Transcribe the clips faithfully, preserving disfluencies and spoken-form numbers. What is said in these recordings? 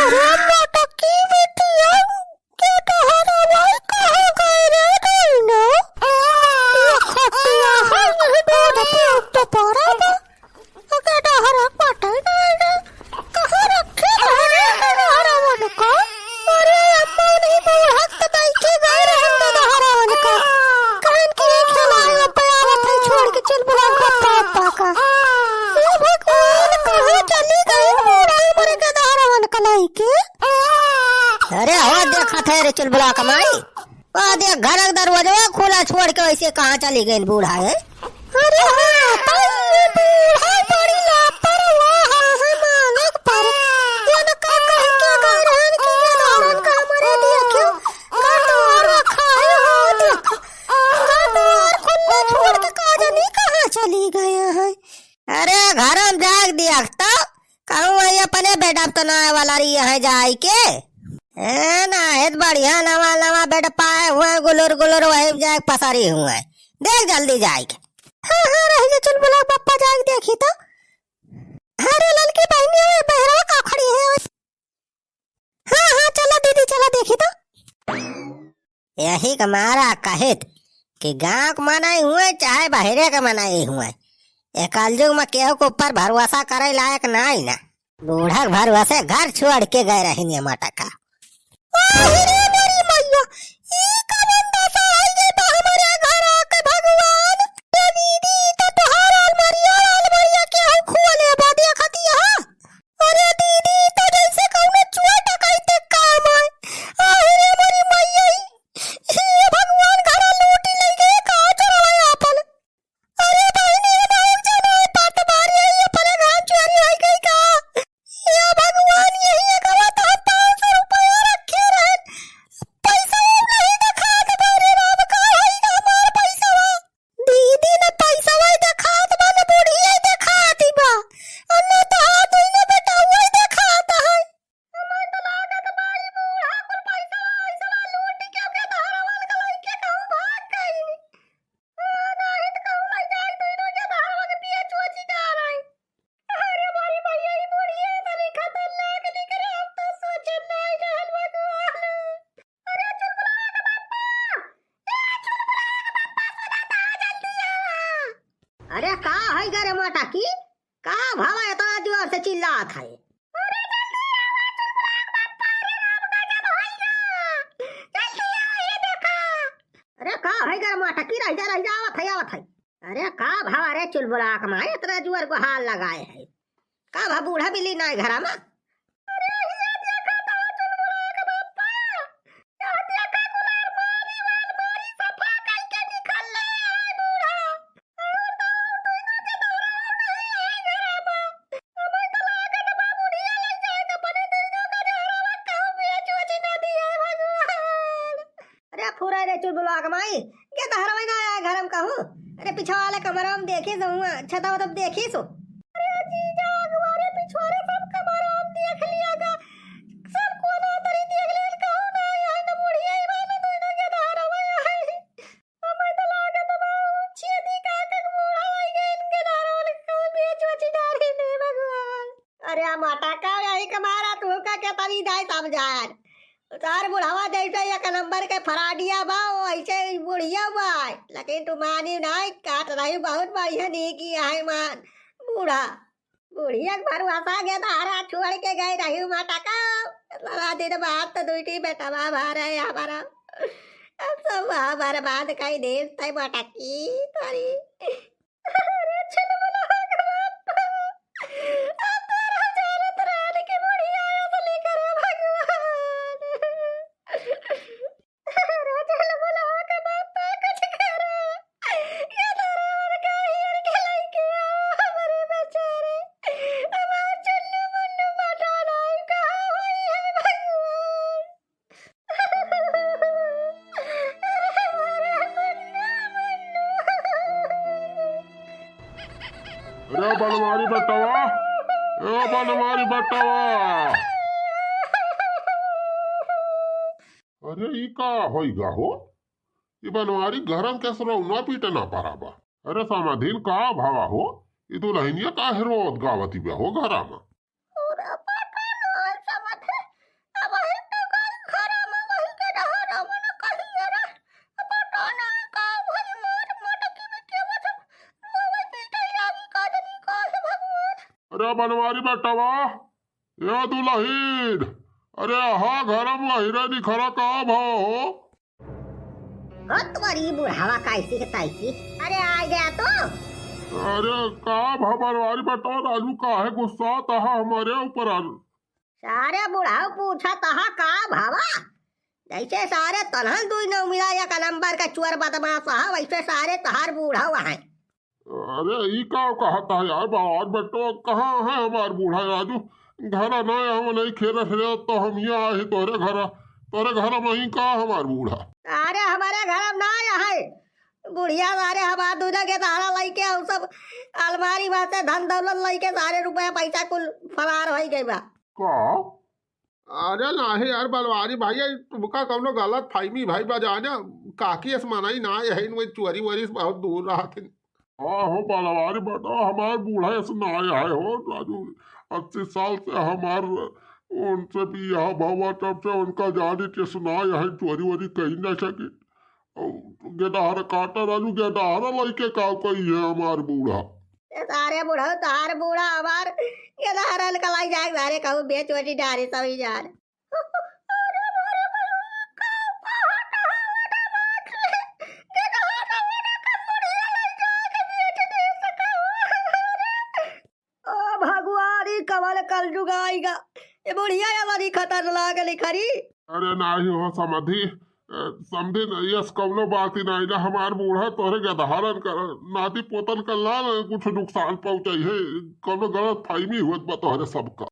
अरे मोटकी बिटिया, के तोहरा भाई कहाँ गए रे डैना? ये खटिया है, यही दूध पियत तो पड़ा बा। ओके डहरा पटै नाहीं रे। कहाँ रखे रहे रे डहरावन का? अरे अम्मा नहीं बूढ़ा त दैके गए रहे डहरावन का। कहन कि ये खेलाए अब आवत है छोड़ के चुलबुला पप्पा पप्पा का। ये भगवान कहाँ चली गई बूढ़ा हमरे के डहरावन का लइके? अरे हो देखत है रे चुलबुला कमाई। आ देख, घर के दरवाजवा खुला छोड़ के वैसे कहाँ चली गई बूढ़ा है? अरे हाँ, तो ये बूढ़ा बड़ी लापरवाह है मालिक पर। ये न का कह के गए रहन कि ये धारन का हमरे देखियो, घर दुआर रखा है, हो देखो। घर दुआर खुला छोड़ के का जानी कहाँ चली गए हैं। अरे घर में जाग दिया तो कहूँ वही अपने बेटा तो ना आए वाला रही है जाए के। ए, ना, हेत बढ़िया नवा नवा बेड पाए हुए, गुलुर गुलुर वही जाए पसारी हुए। देख जल्दी जाए के। हाँ, हाँ, रही जा, चुलबुला पप्पा जाए के देखी तो। अरे ललकी बहनी, ओए बहरवा का खड़ी है? हाँ, हाँ, चला दीदी, चला देखी तो। यही का मारा कहित कि गाँव के मनई हुए चाहे बहरे के मनई हुए, ए कलजुग में केहू के ऊपर भरोसा करे लायक नाई ना। बूढ़ा के भरोसे घर छोड़ के गए रहिन ये मटका। आहि रे मोरी मैया, ई कवन दशा आई गई बा हमरे घर आके भगवान। ए दीदी, ई तो तोहार अलमारिया, अलमारिया केहू खोले बा, देखत यहाँ। अरे दीदी, ई तो जैसे कौनो चोर डकैत के काम है। आहि रे मोरी मैया, ई, हे भगवान, घरा लूटी ले गए का चोरवा आपन। अरे बहिनी, रे भाई, जाना है, बात बारी है, ये अपने घर चोरी हो गई का? ये भगवान, यही एक बात हम पाँच सौ रुपया रखे रहे, पैसा नहीं दिखात बा रे राम, का होई गा हमार पैसा? दीदी न पैसा ही दिखात बा, न बुढ़िया ही दिखात बा, और न तो हाथ ही न बेटा हुआ ही दिखात है। हमें तो लागत बा, ई बूढ़ा कुल पैसा, पैसा लूट के ओके धारा वाला का लइके कहूँ भाग गई। आ, नाही तो कहूँ ले जाए तो इन्हों के धारा वाला पिया चोची जा रही। अरे हमारी भैया, ई बुढ़िया इतनी खतरनाक निकले, हम तो सोचे नहीं रहल भगवान। अरे चुलबुला के पापा, ए चुलबुला के पापा, सुना था, जल्दी आवा। अरे का है गे रे मोटा की? का भावा इतना जोर से चिल्लात है? अरे जल्दी आवा, चुलबुला के पापा, अरे राम गजब होइगा। जल्दी आवा, ये देखा। अरे का है गे रे मोटा की? रह जा, रह जा, आवत है, आवत है। अरे का भावा रे चुलबुला के माई, इतना जोर को हाल लगाए है? का भा बूढ़ा बिल्ली ना है घरा में? अरे ये देखा तो चुलबुला के पापा, ये देखा कुल अलमारी वालमारी सफा करके निकल ले आए बूढ़ा। और तो और तू इधर के दौरा नहीं आए घरा में। हमें तो लागत बा बुढ़िया ले जाए तो अपने दीदी का डहरा में कहूँ बेच उच ना दिए भगवान। अरे फुरे रे चुलबुला के माई, के तहरवै ना आया घर में कहूँ। अरे पिछवा वाले कमरा में देखी सो, हुआ छता तब देखी सो। अरे जीजा, अगवारे पिछवारे सब कमरा में देख लिया गा। सब कोना तरी देख लिया, कहूँ ना आया है, न बुढ़िया ही बा, न तो इधर के तहरवै आया है। हमें तो लागत बा, छेदी का तक बूढ़ा लग गए, इनके तहरवै कहूँ बेच उच डारी नहीं भगवान। अरे आ मोटा का यही के मारा तू का के तनी दाई समझान। तार बुढ़ावा जैसे एक नंबर के फराडिया बा, वैसे ही बुढ़िया बा। लेकिन तू मानी नहीं, काट रही बहुत बढ़िया नहीं की है मान। बूढ़ा, बुढ़िया के भरोसा के धारा छोड़ के गए रही मोटा का। बड़ा दिन बाद तो दुईटी बेटवा भा रहे हमारा। अब सब बर्बाद कई देश तय मोटा की तोरी। अरे चुलबुला के बापा, आ तोर हजार तरान के बुढ़िया असली करे भगवान। अरे चुलबुला के बापा कुछ करा, ये तोरा और का हियर के लइके आओ हमरे बेचारे, हमार चुन्नू मुन्नू बटा नाई कहाँ होई है भगवान। अरे बनवारी बेटवा, ए बनवारी बेटवा। अरे ई का होई गा हो? ई बनवारी घरन के सरौना पीटे ना पारा बा। अरे समाधीन का भावा हो? ई दुल्हनिया काहे रोत गावती बा हो घरा में? अरे पता नहीं समझ है, बनवारी बेटवा, ए दुलहिन, अरे हा घरम वहिरे निखरा का भा हो? हो तोरी बुढ़ावा कैसी के तैसी। अरे आ गया तो। अरे का भा बनवारी बेटवा, राजू काहे गुस्सात हा हमरे ऊपर? सारे बुढ़ाऊ पूछत हा का भावा? जैसे सारे तनहन दुई नौ मिला एक नंबर का चोर बदमाश हा, वैसे सारे तहार बुढ़ाऊ है। अरे ई का कहत है यार, बनवारी बेटवा कहाँ है हमार बूढ़ा राजू? घरा ना है, हम नहीं खेलत रहे तो हम यहाँ आए तोहरे घरा, तोहरे घरा में ही का हमार बूढ़ा? अरे हमरे घरा में ना है, बुढ़िया सारे हमार दूधा के सहारा लइके हम सब अलमारी में से धन दौलत लइके सारे रुपया पैसा कुल फरार होइ गए बा। का? अरे नाही यार बनवारी भइया, तुमका कौनो गलत फहमी भई बा जाने, काकी अस मनई ना है, इनमें चोरी वोरी से बहुत दूर रहत हैं। हाँ हो बनवारी बेटवा, हमार बूढ़ा अस ना है हो राजू, अस्सी साल से हमार उनसे बियाह भवा तब से उनका जानी के सुना है, चोरी वोरी कहीं ना सके। और गेदहर काटा राजू, गेदहर लइके का कही है हमार बूढ़ा। ए सारे बुढ़ऊ, तार बूढ़ा हमार गेदहरन का लाई जाए, सारे कहूँ बेच वची डारे सभी जान। ओ भगवान, ई कवन कलजुग आइगा? ए बुढ़िया, ये बड़ी खतरनाक लिखरी। अरे नाही हो समधी, अ, समधी न, यस कौनो बात ही नाही ना, हमार बूढ़ा तोहरे गेदहरन का, नाती पोतन का ना, ना कुछ नुकसान पहुँचाई है, कौनो गलत फहमी हुआ बा तोहरे सबका।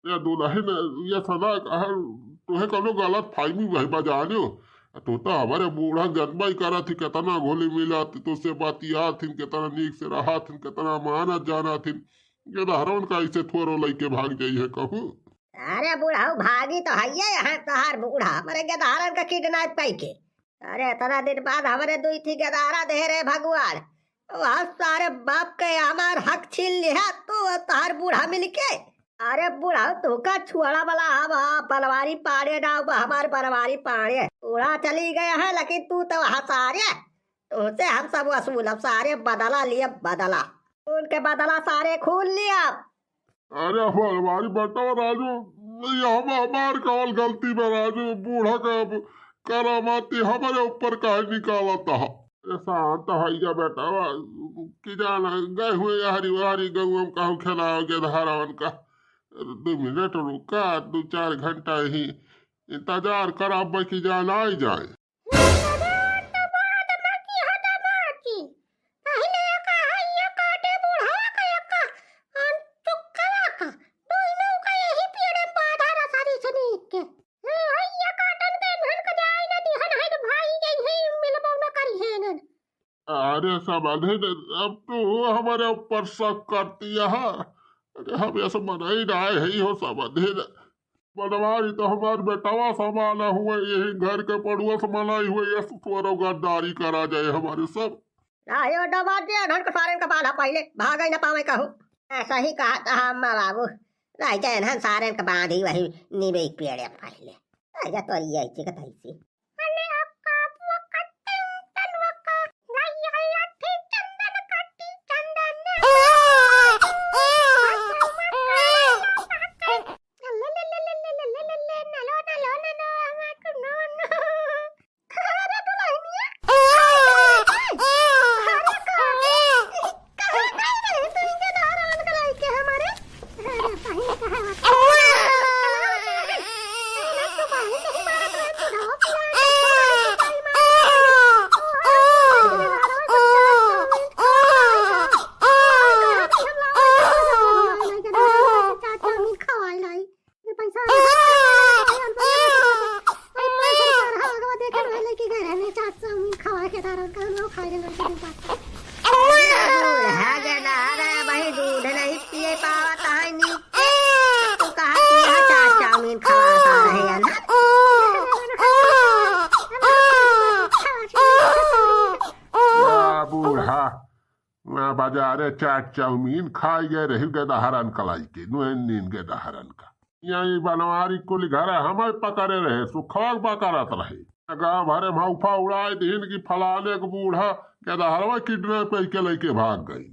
ए दुलहिन, ये सना कहा, तोहे कौनो गलत फहमी भई बा जानियो। तू तो हमरे बूढ़ा जनबई करत ही, केतना घुली मिलत, तोसे बतियात हिन, केतना नीक से रहत हिन, केतना मानत जानत हिन। गेदहरवन का ऐसे थोरो लइके भाग जाई है कहूँ। अरे बुढ़ऊ भागी तो हइये यहाँ तोहार बूढ़ा, हमरे गेदहरन का kidnap कइके। अरे एतना दिन बाद हमरे दुई थी गेदहरा दे रहे भगवान। वह सारे बाप के हमार हक छीन लिहा तू और तोहार बूढ़ा मिलके। अरे बुढ़ऊ तोहका छुआड़ा वाला हम, हाँ, बनवारी पाड़े ना, अब हमार बनवारी पाड़े। बूढ़ा चली गए हैं लेकिन तू तो वहाँ सारे, तोहसे हम सब वसूलब सारे, बदला लिया बदला। उनके बदला सारे खून लिया। अरे बनवारी बेटवा राजू, ये हम, हमार कवन गलती बा राजू, बूढ़ा का अब करामाती हमरे ऊपर काहे निकालत ह? ए शांत होइ जा बेटवा, कि जाना गए हुए यहरी वहरी गउआ में कहूँ खेलाओ गेदहरवन का। दो मिनट रुका, दो चार घंटा ही इंतजार कराब कि जान आई जाए। दादा, तो बात ना की हद मार की। पहिले एका हइया काटे बुढ़वा का एका, अन चुक्कवा का। दोनों का यही पेड़े में बांधा रहा सारी सनीक के। ए, हइया काटन के इन्हन का जाए ना दिहन है तो भाई गई है, मिलबो ना करी है इन्हन। अरे समधी, अब तू हमारे ऊपर शक करती है। अरे हम ऐसे मनई ना है हो समधी। बनवारी तो हमार बेटवा समाना हुए, यही घर के पड़ुआ समाना हुए, ये सुतवरो गद्दारी करा जाए हमारे सब। आयो डबाटे, अनहन के सारन के बांधा पहिले, भागे न पावे कहू। ऐसा ही कहा था अम्मा बाबू, नहीं तो इन्हन सारन के बांधी वही नीबे के पेड़े पहिले। आजा तो ये ऐसे का तैसे। अने अक्का पुअक्का टिंग टन वक्का, गैया लाठी चंदन काटी चंदन ने। वहाँ बाजारे चाट चाउमीन खाई गए रही गेदहरन का लाई के, नुएन नीन गेदहरन का। यहाँ ये बनवारी कुल घर हमें पकड़े रहे, सुखोग पकड़त रहे। गाँव भरे में हौफा उड़ाए दीन कि फलाने के बूढ़ा गेदहरवा किडनैप करके लेके भाग गई।